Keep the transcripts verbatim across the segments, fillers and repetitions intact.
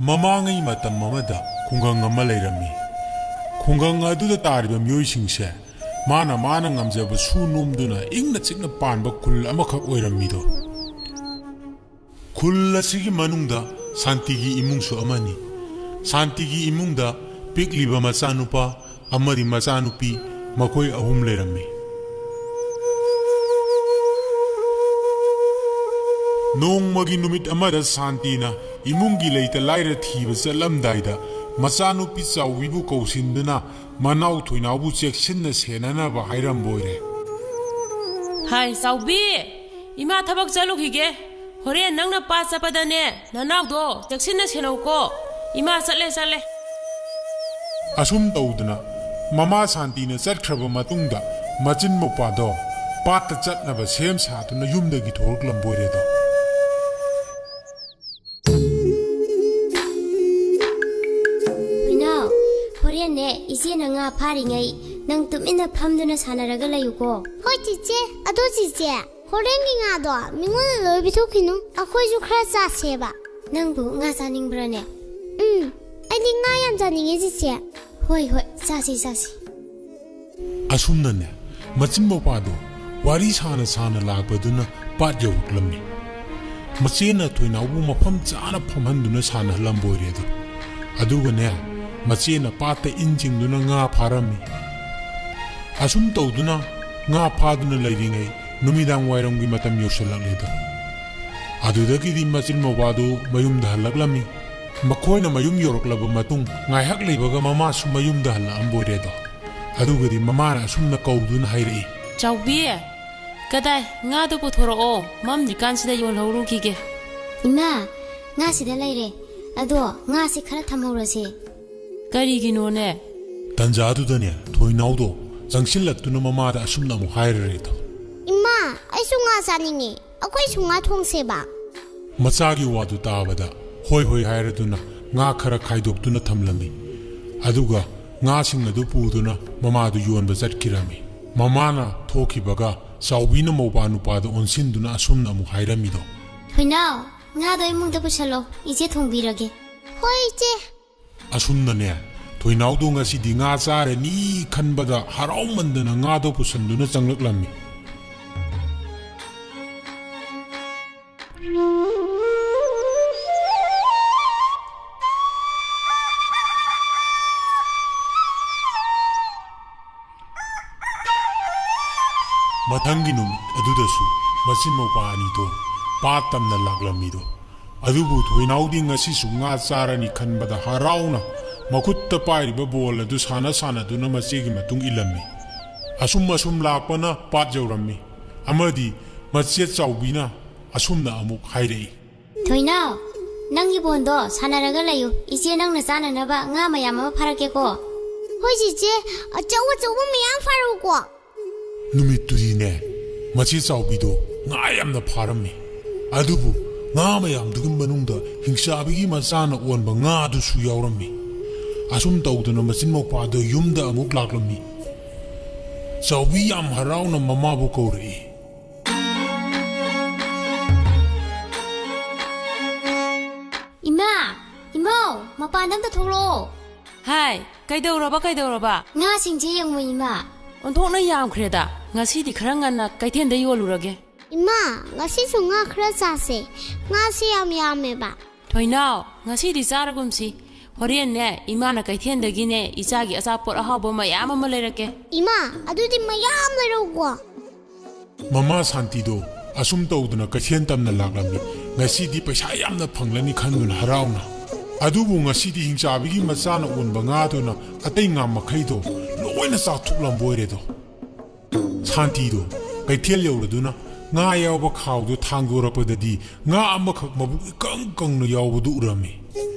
ꯃꯃꯥꯡꯉꯩ ꯃꯇꯝ ꯑꯃꯗ ꯈꯨꯡꯒꯪ ꯑꯃ ꯂꯩꯔꯝꯃꯤ꯫ ꯈꯨꯡꯒꯪ ꯑꯗꯨꯗ ꯇꯥꯔꯤꯕ ꯃꯤꯑꯣꯏꯁꯤꯡꯁꯦ ꯃꯥꯅ ꯃꯥꯅ ꯉꯝꯖꯕ ꯁꯨ ꯅꯣꯝꯗꯨꯅ ꯏꯪꯅ ꯆꯤꯛꯅ ꯄꯥꯟꯕ ꯈꯨꯜ ꯑꯃꯈꯛ ꯑꯣꯏꯔꯝꯃꯤꯗꯣ꯫ ꯈꯨꯜ ꯑꯁꯤꯒꯤ ꯃꯅꯨꯡꯗ ꯁꯥꯟꯇꯤꯒꯤ ꯏꯃꯨꯡꯁꯨ ꯑꯃꯅꯤ꯫ ꯁꯥꯟꯇꯤꯒꯤ ꯏꯃꯨꯡꯗ ꯄꯤꯛꯂꯤꯕ ꯃꯆꯥꯅꯨꯄꯥ ꯑꯃꯗꯤ ꯃꯆꯥꯅꯨꯄꯤ ꯃꯈꯣꯏ ꯑꯍꯨꯝ ꯂꯩꯔꯝꯃꯤ꯫ ꯅꯣꯡꯃꯒꯤ ꯅꯨꯃꯤꯠ ꯑꯃꯗ ꯁꯥꯟꯇꯤꯅ ꯏꯃꯨꯡꯒꯤ ꯂꯩꯇ ꯂꯥꯏꯔ ꯊꯤꯕ ꯆꯠꯂꯝꯗꯥꯏꯗ ꯃꯆꯥꯅꯨꯄꯤ ꯆꯥꯎꯕꯤꯕꯨ ꯀꯧꯁꯤꯟꯗꯨꯅ ꯃꯅꯥꯎ ꯊꯣꯏꯅꯥꯎꯕꯨ ꯆꯦꯛꯁꯤꯟꯅ ꯁꯦꯟꯅꯅꯕ ꯍꯥꯏꯔꯝꯕ ꯑꯣꯏꯔꯦ꯫ ꯍꯥꯏ ꯆꯥꯎꯕꯤ, ꯏꯃꯥ ꯊꯕꯛ ꯆꯠꯂꯨꯈꯤꯒꯦ꯫ ꯍꯣꯔꯦꯟ ꯅꯪꯅ ꯄꯥꯠ ꯆꯠꯄꯗꯅꯦ, ꯅꯅꯥꯎꯗꯣ ꯆꯦꯛꯁꯤꯟꯅ ꯁꯦꯟꯅꯧꯀꯣ꯫ ꯏꯃꯥ ꯆꯠꯂꯦ, ꯆꯠꯂꯦ꯫ ꯑꯁꯨꯝ ꯇꯧꯗꯨꯅ ꯃꯃꯥ ꯁꯥꯟꯇꯤꯅ ꯆꯠꯈ꯭ꯔꯕ ꯃꯇꯨꯡꯗ ꯃꯆꯤꯟ ꯃꯧꯄꯥꯗꯣ ꯄꯥꯠꯇ ꯆꯠꯅꯕ ꯁꯦꯝ ꯁꯥꯗꯨꯅ ꯌꯨꯝꯗꯒꯤ ꯊꯣꯛꯂꯛꯂꯝꯕ ꯑꯣꯏꯔꯦꯗꯣ꯫ ꯊꯣꯏꯅꯥꯎ, ꯍꯣꯔꯦꯟꯅꯦ ꯏꯆꯦꯅ ꯉꯥ ꯐꯥꯔꯤꯉꯩ ꯅꯪ ꯇꯨꯃꯤꯟꯅ ꯐꯝꯗꯨꯅ ꯁꯥꯟꯅꯔꯒ ꯂꯩꯌꯨꯀꯣ꯫ ꯍꯣꯏ ꯆꯤꯆꯦ꯫ ꯑꯗꯣ ꯆꯤꯆꯦ, ꯍꯣꯔꯦꯟꯒꯤ ꯉꯥꯗꯣ ꯃꯤꯉꯣꯟꯗ ꯂꯣꯏ ꯄꯤꯊꯣꯛꯈꯤꯅꯨ, ꯑꯩꯈꯣꯏꯁꯨ ꯈꯔ ꯆꯥꯁꯦꯕ꯫ ꯅꯪꯕꯨ ꯉꯥ ꯆꯥꯅꯤꯡꯕ꯭ꯔꯥꯅꯦ? ꯎꯝ, ꯑꯩꯗꯤ ꯉꯥ ꯌꯥꯝ ꯆꯥꯅꯤꯡꯉꯦ ꯆꯤꯆꯦ꯫ ꯍꯣꯏ ꯍꯣꯏ, ꯆꯥꯁꯤ ꯆꯥꯁꯤ꯫ ꯑꯁꯨꯝꯅꯅꯦ ꯃꯆꯤꯟ ꯃꯧꯄꯥꯗꯣ ꯋꯥꯔꯤ ꯁꯥꯅ ꯁꯥꯅ ꯂꯥꯛꯄꯗꯨꯅ ꯄꯥꯠ ꯌꯧꯔꯛꯂꯝꯃꯤ꯫ ꯃꯆꯦꯅ ꯊꯣꯏꯅꯥꯎꯕꯨ ꯃꯐꯝ ꯆꯥꯅ ꯐꯝꯍꯟꯗꯨꯅ ꯁꯥꯟꯅꯍꯜꯂꯝꯕ ꯑꯣꯏꯔꯦ ꯑꯗꯣ꯫ ꯑꯗꯨꯒꯅꯦ ꯃꯆꯦꯅ ꯄꯥꯠꯇ ꯏꯟ ꯆꯤꯡꯗꯨꯅ ꯉꯥ ꯐꯥꯔꯝꯃꯤ꯫ ꯑꯁꯨꯝ ꯇꯧꯗꯨꯅ ꯉꯥ ꯐꯥꯗꯨꯅ ꯂꯩꯔꯤꯉꯩ ꯅꯨꯃꯤꯗꯥꯡ ꯋꯥꯏꯔꯝꯒꯤ ꯃꯇꯝ ꯌꯧꯁꯤꯜꯂꯛꯂꯦꯗꯣ꯫ ꯑꯗꯨꯗꯒꯤꯗꯤ ꯃꯆꯤꯟ ꯃꯧꯄꯥꯗꯨ ꯃꯌꯨꯝꯗ ꯍꯜꯂꯛꯂꯝꯃꯤ꯫ ꯃꯈꯣꯏꯅ ꯃꯌꯨꯝ ꯌꯧꯔꯛꯂꯕ ꯃꯇꯨꯡ ꯉꯥꯏꯍꯥꯛ ꯂꯩꯕꯒ ꯃꯃꯥꯁꯨ ꯃꯌꯨꯝꯗ ꯍꯜꯂꯛꯑꯝꯕ ꯑꯣꯏꯔꯦꯗꯣ꯫ ꯑꯗꯨꯒꯗꯤ ꯃꯃꯥꯅ ꯑꯁꯨꯝꯅ ꯀꯧꯗꯨꯅ ꯍꯥꯏꯔꯛꯏ꯫ ꯆꯥꯎꯕꯤ, ꯀꯗꯥꯏ, ꯉꯥꯗꯨ ꯄꯨꯊꯣꯔꯛꯑꯣ, ꯃꯝꯗ꯭ꯔꯤꯀꯥꯟꯁꯤꯗ ꯌꯣꯜꯍꯧꯔꯨꯈꯤꯒꯦ꯫ ꯏꯃꯥ, ꯉꯥꯁꯤꯗ ꯂꯩꯔꯦ꯫ ꯑꯗꯣ ꯉꯥꯁꯦ ꯈꯔ ꯊꯝꯍꯧꯔꯁꯦ꯫ ꯀꯔꯤꯒꯤꯅꯣꯅꯦ? ꯇꯟꯖꯥꯗꯨꯗꯅꯦ ꯊꯣꯏꯅꯥꯎꯗꯣ ꯆꯪꯁꯤꯜꯂꯛꯇꯨꯅ ꯃꯃꯥꯗ ꯑꯁꯨꯝꯅ ꯑꯃꯨꯛ ꯍꯥꯏꯔꯔꯦꯗꯣ꯫ ꯏꯃꯥ, ꯑꯩꯁꯨ ꯉꯥ ꯆꯥꯅꯤꯡꯉꯦ꯫ ꯑꯩꯈꯣꯏꯁꯨ ꯉꯥ ꯊꯣꯡꯁꯦꯕ꯫ ꯃꯆꯥꯒꯤ ꯋꯥꯗꯨ ꯇꯥꯕꯗ ꯍꯣꯏ ꯍꯣꯏ ꯍꯥꯏꯔꯗꯨꯅ ꯉꯥ ꯈꯔ ꯈꯥꯏꯗꯣꯛꯇꯨꯅ ꯊꯝꯂꯝꯃꯤ꯫ ꯑꯗꯨꯒ ꯉꯥꯁꯤꯡ ꯑꯗꯨ ꯄꯨꯗꯨꯅ ꯃꯃꯥꯗꯨ ꯌꯣꯟꯕ ꯆꯠꯈꯤꯔꯝꯃꯤ꯫ ꯃꯃꯥꯅ ꯊꯣꯛꯈꯤꯕꯒ ꯆꯥꯎꯕꯤꯅ ꯃꯧꯄꯥ ꯅꯨꯄꯥꯗ ꯑꯣꯟꯁꯤꯟꯗꯨꯅ ꯑꯁꯨꯝꯅ ꯑꯃꯨꯛ ꯍꯥꯏꯔꯝꯃꯤꯗꯣ꯫ ꯊꯣꯏꯅꯥꯎ, ꯉꯥꯗꯣ ꯏꯃꯨꯡꯗ ꯄꯨꯁꯜꯂꯣ, ꯏꯆꯦ ꯊꯣꯡꯕꯤꯔꯒꯦ꯫ ꯍꯣꯏ, ꯏꯆꯦ꯫ ꯑꯁꯨꯝꯅꯅꯦ, ꯊꯣꯏꯅꯥꯎꯗꯣ ꯉꯁꯤꯗꯤ ꯉꯥ ꯆꯥꯔꯅꯤ ꯈꯟꯕꯗ ꯍꯔꯥꯎꯃꯟꯗꯅ ꯉꯥꯗꯣ ꯄꯨꯁꯟꯗꯨꯅ ꯆꯪꯂꯛꯂꯝꯃꯤ꯫ ꯃꯊꯪꯒꯤ ꯅꯨꯃꯤꯠ ꯑꯗꯨꯗꯁꯨ ꯃꯆꯤꯟ ꯃꯧꯄꯥ ꯑꯅꯤꯗꯣ ꯄꯥꯠ ꯇꯝꯅ ꯂꯥꯛꯂꯝꯃꯤꯗꯣ꯫ ꯑꯗꯨꯕꯨ ꯊꯣꯏꯅꯥꯎꯗꯤ ꯉꯁꯤꯁꯨ ꯉꯥ ꯆꯥꯔꯅꯤ ꯈꯟꯕꯗ ꯍꯔꯥꯎꯅ ꯃꯈꯨꯠꯇ ꯄꯥꯏꯔꯤꯕ ꯕꯣꯜ ꯑꯗꯨ ꯁꯥꯟꯅ ꯁꯥꯟꯅꯗꯨꯅ ꯃꯆꯦꯒꯤ ꯃꯇꯨꯡ ꯏꯜꯂꯝꯃꯤ꯫ ꯑꯁꯨꯝ ꯑꯁꯨꯝ ꯂꯥꯛꯄꯅ ꯄꯥꯠ ꯌꯧꯔꯝꯃꯤ꯫ ꯑꯃꯗꯤ ꯃꯆꯦ ꯆꯥꯎꯕꯤꯅ ꯑꯁꯨꯝꯅ ꯑꯃꯨꯛ ꯍꯥꯏꯔꯛꯏ꯫ ꯊꯣꯏꯅꯥꯎ, ꯅꯪꯒꯤ ꯕꯣꯟꯗꯣ ꯁꯥꯟꯅꯔꯒ ꯂꯩꯌꯨ꯫ ꯏꯆꯦ ꯅꯪꯅ ꯆꯥꯅꯅꯕ ꯉꯥ ꯃꯌꯥꯝ ꯑꯃ ꯐꯥꯔꯛꯀꯦꯀꯣ꯫ ꯍꯣꯏ ꯆꯤꯆꯦ, ꯑꯆꯧ ꯑꯆꯧꯕ ꯃꯌꯥꯝ ꯐꯥꯔꯛꯎꯀꯣ꯫ ꯅꯨꯃꯤꯠꯇꯨꯗꯤꯅꯦ, ꯃꯆꯦ ꯆꯥꯎꯕꯤꯗꯣ ꯉꯥ ꯌꯥꯝꯅ ꯐꯥꯔꯝꯃꯤ꯫ ꯑꯗꯨꯕꯨ ꯉꯥ ꯃꯌꯥꯝꯗꯨꯒꯤ ꯃꯅꯨꯡꯗ ꯍꯤꯡꯆꯥꯕꯤꯒꯤ ꯃꯆꯥꯅ ꯑꯣꯟꯕ ꯉꯥꯗꯨꯁꯨ ꯌꯥꯎꯔꯝꯃꯤ꯫ ꯑꯁꯨꯝ ꯇꯧꯗꯅ ꯃꯆꯤꯟ ꯃꯧꯄꯥꯗꯣ ꯌꯨꯝꯗ ꯑꯃꯨꯛ ꯂꯥꯛꯂꯝꯃꯤ꯫ ꯆꯥꯎꯕꯤ ꯌꯥꯝ ꯍꯔꯥꯎꯅ ꯃꯃꯥꯕꯨ ꯀꯧꯔꯛꯏ꯫ ꯏꯃꯥ, ꯏꯃꯧ, ꯃꯄꯥꯟꯗ ꯑꯝꯇ ꯊꯣꯛꯂꯛꯑꯣ꯫ ꯍꯥꯏ, ꯀꯩꯗꯧꯔꯕ, ꯀꯩꯗꯧꯔꯕ? ꯉꯥꯁꯤꯡꯁꯦ ꯌꯦꯡꯉꯨ, ꯏꯃꯥ꯫ ꯑꯣꯟꯊꯣꯛꯅ ꯌꯥꯝꯈ꯭ꯔꯦꯗ꯫ ꯉꯁꯤꯗꯤ ꯈꯔ ꯉꯟꯅ ꯀꯩꯊꯦꯜꯗ ꯌꯣꯜꯂꯨꯔꯒꯦ꯫ ꯏꯃꯥ, ꯉꯁꯤꯁꯨ ꯉꯥ ꯈꯔ ꯆꯥꯁꯦ꯫ ꯉꯥꯁꯦ ꯌꯥꯝ ꯌꯥꯝꯃꯦꯕ꯫ ꯊꯣꯏꯅꯥꯎ, ꯉꯁꯤꯗꯤ ꯆꯥꯔꯒꯨꯝꯁꯤ꯫ ꯍꯣꯔꯦꯟꯅꯦ, ꯏꯃꯥꯅ ꯀꯩꯊꯦꯜꯗꯒꯤꯅꯦ, ꯏꯆꯥꯒꯤ ꯑꯆꯥꯄꯣꯠ ꯑꯍꯥꯎꯕ ꯃꯌꯥꯝ ꯑꯃ ꯂꯩꯔꯛꯀꯦ꯫ ꯏꯃꯥ, ꯑꯗꯨꯗꯤ ꯃꯌꯥꯝ ꯂꯩꯔꯛꯎꯀꯣ꯫ ꯃꯃꯥ ꯁꯥꯟꯇꯤꯗꯣ ꯑꯁꯨꯝ ꯇꯧꯗꯅ ꯀꯩꯊꯦꯜ ꯇꯝꯅ ꯂꯥꯛꯂꯝꯃꯤ꯫ ꯉꯁꯤꯗꯤ ꯄꯩꯁꯥ ꯌꯥꯝꯅ ꯐꯪꯂꯅꯤ ꯈꯟꯗꯨꯅ ꯍꯔꯥꯎꯅ꯫ ꯑꯗꯨꯕꯨ ꯉꯁꯤꯗꯤ ꯍꯤꯡꯆꯥꯕꯤꯒꯤ ꯃꯆꯥꯅ ꯑꯣꯟꯕ ꯉꯥꯗꯨꯅ ꯑꯇꯩ ꯉꯥ ꯃꯈꯩꯗꯣ ꯂꯣꯏꯅ ꯆꯥꯊꯣꯛꯂꯝꯕ ꯑꯣꯏꯔꯦꯗꯣ꯫ ꯁꯥꯟꯇꯤꯗꯣ ꯀꯩꯊꯦꯜ ꯌꯧꯔꯗꯨꯅ ꯉꯥ ꯌꯥꯎꯕ ꯈꯥꯎꯗꯨ ꯊꯥꯡꯗꯣꯔꯛꯄꯗꯗꯤ ꯉꯥ ꯑꯃꯈꯛ ꯃꯕꯨꯛ ꯏꯀꯪ ꯀꯪꯅ ꯌꯥꯎꯕꯗꯨ ꯎꯔꯝꯃꯤ꯫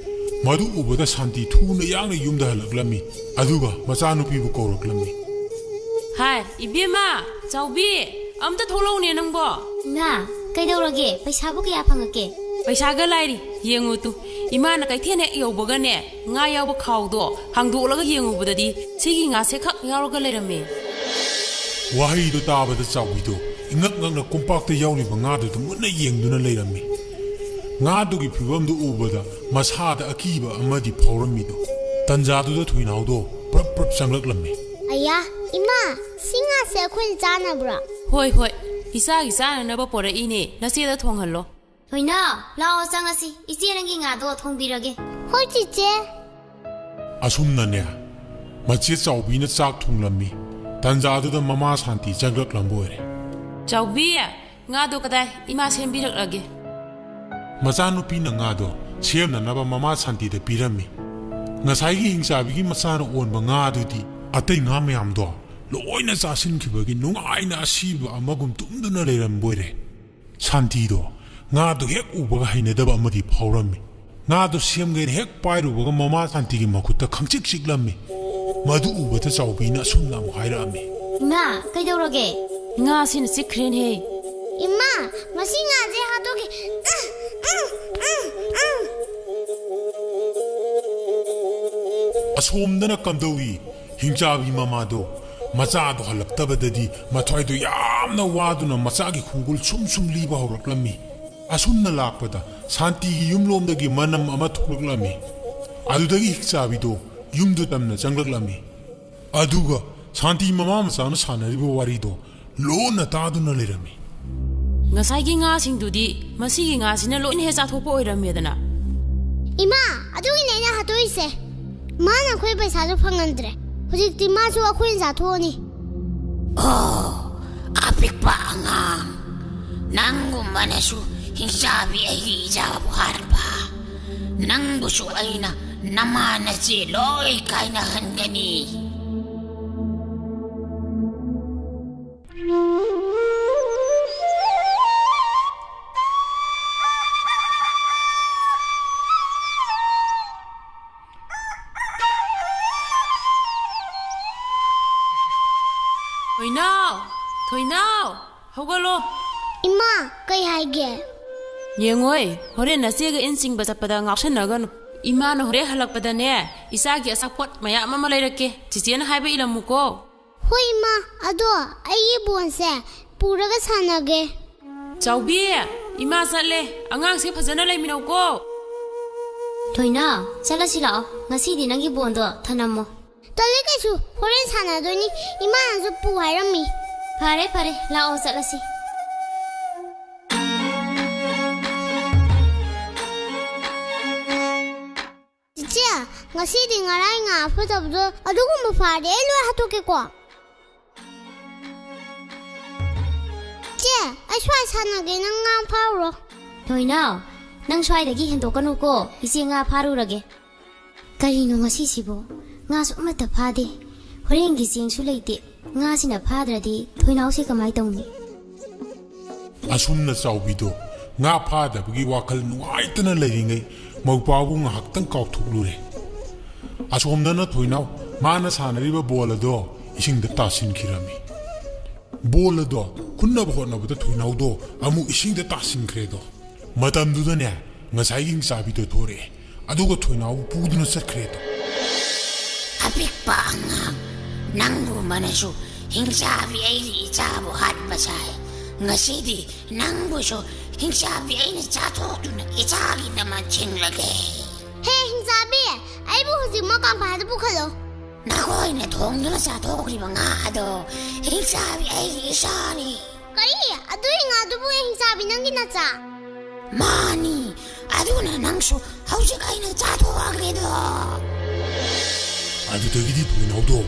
ꯃꯗꯨ ꯎꯕꯗ ꯁꯥꯟꯇꯤ ꯊꯨꯅ ꯌꯥꯡꯅ ꯌꯨꯝꯗ ꯍꯜꯂꯛꯂꯝꯃꯤ꯫ ꯑꯗꯨꯒ ꯃꯆꯥꯅꯨꯄꯤꯕꯨ ꯀꯧꯔꯛꯂꯝꯃꯤ꯫ ꯍꯥꯏ, ꯏꯕꯦꯝꯃ, ꯆꯥꯎꯕꯤ, ꯑꯝꯇ ꯊꯣꯛꯂꯛꯎꯅꯦ ꯅꯪꯕꯣ꯫ ꯏꯃꯥ, ꯀꯩꯗꯧꯔꯒꯦ? ꯄꯩꯁꯥꯕꯨ ꯀꯌꯥ ꯐꯪꯉꯛꯀꯦ? ꯄꯩꯁꯥꯒ ꯂꯥꯏꯔꯤ, ꯌꯦꯡꯉꯨ ꯇꯨ꯫ ꯏꯃꯥꯅ ꯀꯩꯊꯦꯜ ꯍꯦꯛ ꯌꯧꯕꯒꯅꯦ, ꯉꯥ ꯌꯥꯎꯕ ꯈꯥꯎꯗꯣ ꯍꯥꯡꯗꯣꯛꯂꯒ ꯌꯦꯡꯉꯨꯕꯗꯗꯤ ꯁꯤꯒꯤ ꯉꯥꯁꯦ ꯈꯛ ꯌꯥꯎꯔꯒ ꯂꯩꯔꯝꯃꯦ꯫ ꯋꯥꯍꯩꯗꯣ ꯇꯥꯕꯗ ꯆꯥꯎꯕꯤꯗꯣ ꯏꯉꯛ ꯉꯛꯅ ꯀꯣꯝꯄꯥꯛꯇ ꯌꯥꯎꯔꯤꯕ ꯉꯥꯗꯨꯗ ꯃꯨꯟꯅ ꯌꯦꯡꯗꯨꯅ ꯂꯩꯔꯝꯃꯤ꯫ ꯉꯥꯗꯨꯒꯤ ꯐꯤꯕꯝꯗꯨ ꯎꯕꯗ ꯃꯁꯥꯗ ꯑꯀꯤꯕ ꯑꯃꯗꯤ ꯐꯥꯎꯔꯝꯃꯤꯗꯣ꯫ ꯇꯟꯖꯥꯗꯨꯗ ꯊꯣꯏꯅꯥꯎꯗꯣ ꯄ꯭ꯔꯞ ꯄ꯭ꯔꯞ ꯆꯪꯂꯛꯂꯝꯃꯤ꯫ "ꯑꯌꯥ, ꯏꯃꯥ, ꯁꯤ ꯉꯥꯁꯦ ꯑꯩꯈꯣꯏꯅ ꯆꯥꯅꯕ꯭ꯔꯥ?" "ꯍꯣꯏ, ꯍꯣꯏ, ꯏꯆꯥꯒꯤ ꯆꯥꯅꯅꯕ ꯄꯣꯔꯛꯏꯅꯦ, ꯅꯆꯦꯗ ꯊꯣꯡꯍꯜꯂꯣ꯫" "ꯊꯣꯏꯅꯥꯎ, ꯂꯥꯛꯑꯣ ꯆꯪꯉꯁꯤ, ꯏꯆꯦ ꯅꯪꯒꯤ ꯉꯥꯗꯣ ꯊꯣꯡꯕꯤꯔꯒꯦ꯫" "ꯍꯣꯏ, ꯆꯤꯆꯦ꯫" ꯑꯁꯨꯝꯅꯅꯦ, ꯃꯆꯦ ꯆꯥꯎꯕꯤꯅ ꯆꯥꯛ ꯊꯣꯡꯂꯝꯃꯤ꯫ ꯇꯟꯖꯥꯗꯨꯗ ꯃꯃꯥ ꯁꯥꯟꯇꯤ ꯆꯪꯂꯛꯂꯝꯕ ꯑꯣꯏꯔꯦ꯫ "ꯆꯥꯎꯕꯤ, ꯉꯥꯗꯣ ꯀꯗꯥꯏ? ꯏꯃꯥ ꯁꯦꯝꯕꯤꯔꯛꯂꯒꯦ꯫" ꯃꯆꯥꯅꯨꯄꯤꯅ ꯉꯥꯗꯣ ꯁꯦꯝꯅꯅꯕ ꯃꯃꯥ ꯁꯥꯟꯇꯤꯗ ꯄꯤꯔꯝꯃꯤ꯫ ꯉꯁꯥꯏꯒꯤ ꯍꯤꯡꯆꯥꯕꯤꯒꯤ ꯃꯆꯥꯅ ꯑꯣꯟꯕ ꯉꯥꯗꯨꯗꯤ ꯑꯇꯩ ꯉꯥ ꯃꯌꯥꯝꯗꯣ ꯂꯣꯏꯅ ꯆꯥꯁꯤꯟꯈꯤꯕꯒꯤ ꯅꯨꯡꯉꯥꯏꯅ ꯑꯁꯤꯕ ꯑꯃꯒꯨꯝ ꯇꯨꯝꯗꯨꯅ ꯂꯩꯔꯝꯕ ꯑꯣꯏꯔꯦ꯫ ꯁꯥꯟꯇꯤꯗꯣ ꯉꯥꯗꯣ ꯍꯦꯛ ꯎꯕꯒ ꯍꯩꯅꯗꯕ ꯑꯃꯗꯤ ꯐꯥꯎꯔꯝꯃꯤ꯫ ꯉꯥꯗꯣ ꯁꯦꯝꯒꯦꯅ ꯍꯦꯛ ꯄꯥꯏꯔꯨꯕꯒ ꯃꯃꯥ ꯁꯥꯟꯇꯤꯒꯤ ꯃꯈꯨꯠꯇ ꯈꯪꯆꯤꯛ ꯆꯤꯛꯂꯝꯃꯤ꯫ ꯃꯗꯨ ꯎꯕꯗ ꯆꯥꯎꯕꯤꯅ ꯑꯁꯨꯝꯅ ꯑꯃꯨꯛ ꯍꯥꯏꯔꯛꯑꯝꯃꯤ꯫ "ꯏꯃꯥ, ꯀꯩꯗꯧꯔꯒꯦ?" "ꯉꯥꯁꯤꯅ ꯆꯤꯛꯈ꯭ꯔꯦꯅꯦꯍꯦ꯫" "ꯏꯃꯥ, ꯃꯁꯤ ꯉꯥꯁꯦ ꯍꯥꯠꯇꯣꯛꯀꯦ꯫" ꯑꯁꯣꯝꯗꯅ ꯀꯝꯗꯧꯏ? ꯍꯤꯡꯆꯥꯕꯤ ꯃꯃꯥꯗꯣ ꯃꯆꯥꯗꯣ ꯍꯜꯂꯛꯇꯕꯗꯗꯤ ꯃꯊ꯭ꯋꯥꯏꯗꯣ ꯌꯥꯝꯅ ꯋꯥꯗꯨꯅ ꯃꯆꯥꯒꯤ ꯈꯣꯡꯒꯨꯜ ꯁꯨꯝ ꯁꯨꯝ ꯂꯤꯕ ꯍꯧꯔꯛꯂꯝꯃꯤ꯫ ꯑꯁꯨꯝꯅ ꯂꯥꯛꯄꯗ ꯁꯥꯟꯇꯤꯒꯤ ꯌꯨꯝꯂꯣꯝꯗꯒꯤ ꯃꯅꯝ ꯑꯃ ꯊꯣꯛꯂꯛꯂꯝꯃꯤ꯫ ꯑꯗꯨꯗꯒꯤ ꯍꯤꯡꯆꯥꯕꯤꯗꯣ ꯌꯨꯝꯗꯨ ꯇꯝꯅ ꯆꯪꯂꯛꯂꯝꯃꯤ꯫ ꯑꯗꯨꯒ ꯁꯥꯟꯇꯤ ꯃꯃꯥ ꯃꯆꯥꯅ ꯁꯥꯟꯅꯔꯤꯕ ꯋꯥꯔꯤꯗꯣ ꯂꯣꯟꯅ ꯇꯥꯗꯨꯅ ꯂꯩꯔꯝꯃꯤ꯫ "ꯉꯁꯥꯏꯒꯤ ꯉꯥꯁꯤꯡꯗꯨꯗꯤ ꯃꯁꯤꯒꯤ ꯉꯥꯁꯤꯅ ꯂꯣꯏꯅ ꯍꯦꯛ ꯆꯥꯊꯣꯛꯄ ꯑꯣꯏꯔꯝꯃꯦꯗꯅ꯫" "ꯏꯃꯥ, ꯑꯗꯨꯒꯤꯅꯦ ꯑꯩꯅ ꯍꯥꯠꯇꯣꯛꯏꯁꯦ꯫ ꯃꯥꯅ ꯑꯩꯈꯣꯏ ꯄꯩꯁꯥꯁꯨ ꯐꯪꯍꯟꯗ꯭ꯔꯦ꯫ ꯍꯧꯖꯤꯛꯇꯤ ꯃꯥꯁꯨ ꯑꯩꯈꯣꯏꯅ ꯆꯥꯊꯣꯛꯑꯅꯤ꯫" "ꯑꯣ, ꯑꯄꯤꯛꯄ ꯑꯉꯥꯡ, ꯅꯪꯒꯨꯝꯕꯅꯁꯨ ꯍꯤꯡꯆꯥꯕꯤ ꯑꯩꯒꯤ ꯏꯆꯥꯕꯨ ꯍꯥꯠꯄ? ꯅꯪꯕꯨꯁꯨ ꯑꯩꯅ ꯅꯃꯥ ꯅꯆꯦ ꯂꯣꯏ ꯀꯥꯏꯅꯍꯟꯒꯅꯤ꯫" "ꯊꯣꯏꯅꯥꯎ! ꯊꯣꯏꯅꯥꯎ! ꯍꯧꯒꯠꯂꯣ!" "ꯏꯃꯥ, ꯀꯩ ꯍꯥꯏꯒꯦ?" "ꯌꯦꯡꯉꯣꯏ, ꯍꯣꯔꯦꯟ ꯅꯆꯦꯒ ꯏꯟ ꯆꯤꯡꯕ ꯆꯠꯄꯗ ꯉꯥꯎꯁꯟꯅꯒꯅꯨ꯫ ꯏꯃꯥꯅ ꯍꯣꯔꯦꯟ ꯍꯜꯂꯛꯄꯗꯅꯦ, ꯏꯆꯥꯒꯤ ꯑꯆꯥꯄꯣꯠ ꯃꯌꯥꯝ ꯑꯃ ꯂꯩꯔꯛꯀꯦ꯫ ꯆꯤꯆꯦꯅ ꯍꯥꯏꯕ ꯏꯜꯂꯝꯃꯨꯀꯣ꯫" "ꯍꯣꯏ, ꯏꯃꯥ, ꯑꯗꯣ ꯑꯩꯒꯤ ꯕꯣꯟꯁꯦ ꯄꯨꯔꯒ ꯁꯥꯟꯅꯒꯦ꯫" "ꯆꯥꯎꯕꯤ, ꯏꯃꯥ ꯆꯠꯂꯦ꯫ ꯑꯉꯥꯡꯁꯦ ꯐꯖꯅ ꯂꯩꯃꯤꯟꯅꯧꯀꯣ꯫ ꯊꯣꯏꯅꯥꯎ, ꯆꯠꯂꯁꯤ ꯂꯥꯛꯑꯣ꯫ ꯉꯁꯤꯗꯤ ꯅꯪꯒꯤ ꯕꯣꯟꯗꯣ ꯊꯅꯝꯃꯣ꯫ ꯇꯜꯂꯦ ꯀꯩꯁꯨ, ꯍꯣꯔꯦꯟ ꯁꯥꯟꯅꯗꯣꯏꯅꯤ꯫ ꯏꯃꯥꯅꯁꯨ ꯄꯨ ꯍꯥꯏꯔꯝꯃꯤ꯫ ꯐꯔꯦ, ꯐꯔꯦ, ꯂꯥꯛꯑꯣ ꯆꯠꯂꯁꯤ꯫ ꯏꯆꯦ, ꯉꯁꯤꯗꯤ ꯉꯔꯥꯡ ꯉꯥ ꯐꯠꯇꯕꯗꯣ ꯑꯗꯨꯒꯨꯝꯕ ꯐꯥꯔꯗꯤ ꯑꯩ ꯂꯣꯏ ꯍꯥꯠꯇꯣꯛꯀꯦꯀꯣ꯫ ꯏꯆꯦ, ꯑꯩ ꯁ꯭ꯋꯥꯏ ꯁꯥꯟꯅꯒꯦ, ꯅꯪ ꯉꯥ ꯐꯥꯔꯨꯔꯣ꯫ ꯊꯣꯏꯅꯥꯎ, ꯅꯪ ꯁ꯭ꯋꯥꯏꯗꯒꯤ ꯍꯦꯟꯗꯣꯛꯀꯅꯨꯀꯣ, ꯏꯆꯦ ꯉꯥ ꯐꯥꯔꯨꯔꯒꯦ꯫ ꯀꯔꯤꯅꯣ ꯉꯁꯤꯁꯤꯕꯣ? ꯉꯥꯁꯨ ꯑꯃꯠꯇ ꯐꯥꯗꯦ꯫ ꯍꯣꯔꯦꯟꯒꯤ ꯆꯦꯡꯁꯨ ꯂꯩꯇꯦ꯫ ꯉꯥꯁꯤꯅ ꯐꯥꯗ꯭ꯔꯗꯤ ꯊꯣꯏꯅꯥꯎꯁꯦ ꯀꯃꯥꯏ ꯇꯧꯅꯤ? ꯑꯁꯨꯝꯅ ꯆꯥꯎꯕꯤꯗꯣ ꯉꯥ ꯐꯥꯗꯕꯒꯤ ꯋꯥꯈꯜ ꯅꯨꯡꯉꯥꯏꯇꯅ ꯂꯩꯔꯤꯉꯩ ꯃꯧꯄꯥꯕꯨ ꯉꯥꯏꯍꯥꯛꯇꯪ ꯀꯥꯎꯊꯣꯛꯂꯨꯔꯦ꯫ ꯑꯁꯣꯝꯗꯅ ꯊꯣꯏꯅꯥꯎ ꯃꯥꯅ ꯁꯥꯟꯅꯔꯤꯕ ꯕꯣꯜ ꯑꯗꯣ ꯏꯁꯤꯡꯗ ꯇꯥꯁꯤꯟꯈꯤꯔꯝꯃꯤ꯫ ꯕꯣꯜ ꯑꯗꯣ ꯈꯨꯟꯅꯕ ꯍꯣꯠꯅꯕꯗ ꯊꯣꯏꯅꯥꯎꯗꯣ ꯑꯃꯨꯛ ꯏꯁꯤꯡꯗ ꯇꯥꯁꯤꯟꯈ꯭ꯔꯦꯗꯣ꯫ ꯃꯇꯝꯗꯨꯗꯅꯦ ꯉꯁꯥꯏꯒꯤ ꯍꯤꯡꯆꯥꯕꯤꯗꯣ ꯊꯣꯔꯛꯑꯦ, ꯑꯗꯨꯒ ꯊꯣꯏꯅꯥꯎꯕꯨ ꯄꯨꯗꯨꯅ ꯆꯠꯈ꯭ꯔꯦꯗꯣ꯫ ꯑꯄꯤꯛꯄ ꯑꯉꯥꯡ, ꯅꯪꯕꯨ ꯃꯅꯁꯨ ꯍꯤꯡꯆꯥꯕꯤ ꯑꯩꯒꯤ ꯏꯆꯥꯕꯨ ꯍꯥꯠꯄ ꯁꯥꯏ꯫ ꯉꯁꯤꯗꯤ ꯅꯪꯕꯨꯁꯨ ꯍꯤꯡꯆꯥꯕꯤ ꯑꯩꯅ ꯆꯥꯊꯣꯛꯇꯨꯅ ꯏꯆꯥꯒꯤꯗꯃꯛ ꯊꯤꯡꯂꯒꯦ꯫ ꯍꯦ ꯍꯤꯡꯆꯥꯕꯤ, ꯑꯩꯕꯨ ꯍꯧꯖꯤꯛꯃꯛ ꯀꯪꯐꯥꯜꯗ ꯄꯨꯈꯠꯂꯣ꯫ ꯅꯈꯣꯏꯅ ꯊꯣꯡꯗꯨꯅ ꯆꯥꯊꯣꯛꯈ꯭ꯔꯤꯕ ꯉꯥ ꯑꯗꯣ ꯍꯤꯡꯆꯥꯕꯤ ꯑꯩꯒꯤ ꯏꯆꯥꯅꯤ꯫ ꯀꯔꯤ? ꯑꯗꯨꯒꯤ ꯉꯥꯗꯨꯕꯨ ꯍꯤꯡꯆꯥꯕꯤ ꯅꯪꯒꯤ ꯅꯆꯥ? ꯃꯥꯅꯤ, ꯑꯗꯨꯅ ꯅꯪꯁꯨ ꯍꯧꯖꯤꯛ ꯑꯩꯅ ꯆꯥꯊꯣꯛꯑꯒꯦꯗꯣ꯫ ꯑꯗꯨꯗꯒꯤꯗꯤ ꯊꯣꯏꯅꯥꯎꯗꯣ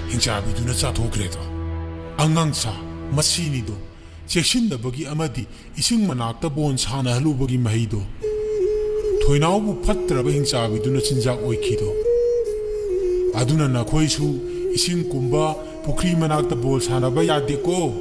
ꯍꯤꯡꯆꯥꯕꯤꯗꯨꯅ ꯆꯥꯊꯣꯛꯈ꯭ꯔꯦꯗꯣ꯫ ꯑꯉꯥꯡꯁꯥ, ꯃꯁꯤꯅꯤꯗꯣ ꯆꯦꯛꯁꯤꯟꯗꯕꯒꯤ ꯑꯃꯗꯤ ꯏꯁꯤꯡ ꯃꯅꯥꯛꯇ ꯕꯣꯟ ꯁꯥꯟꯅꯍꯜꯂꯨꯕꯒꯤ ꯃꯍꯩꯗꯣ꯫ ꯊꯣꯏꯅꯥꯎꯕꯨ ꯐꯠꯇ꯭ꯔꯕ ꯍꯤꯡꯆꯥꯕꯤꯗꯨꯅ ꯆꯤꯟꯖꯥꯛ ꯑꯣꯏꯈꯤꯗꯣ꯫ ꯑꯗꯨꯅ ꯅꯈꯣꯏꯁꯨ ꯏꯁꯤꯡ ꯀꯨꯝꯕ ꯄꯨꯈ꯭ꯔꯤ ꯃꯅꯥꯛꯇ ꯕꯣꯜ ꯁꯥꯟꯅꯕ ꯌꯥꯗꯦꯀꯣ꯫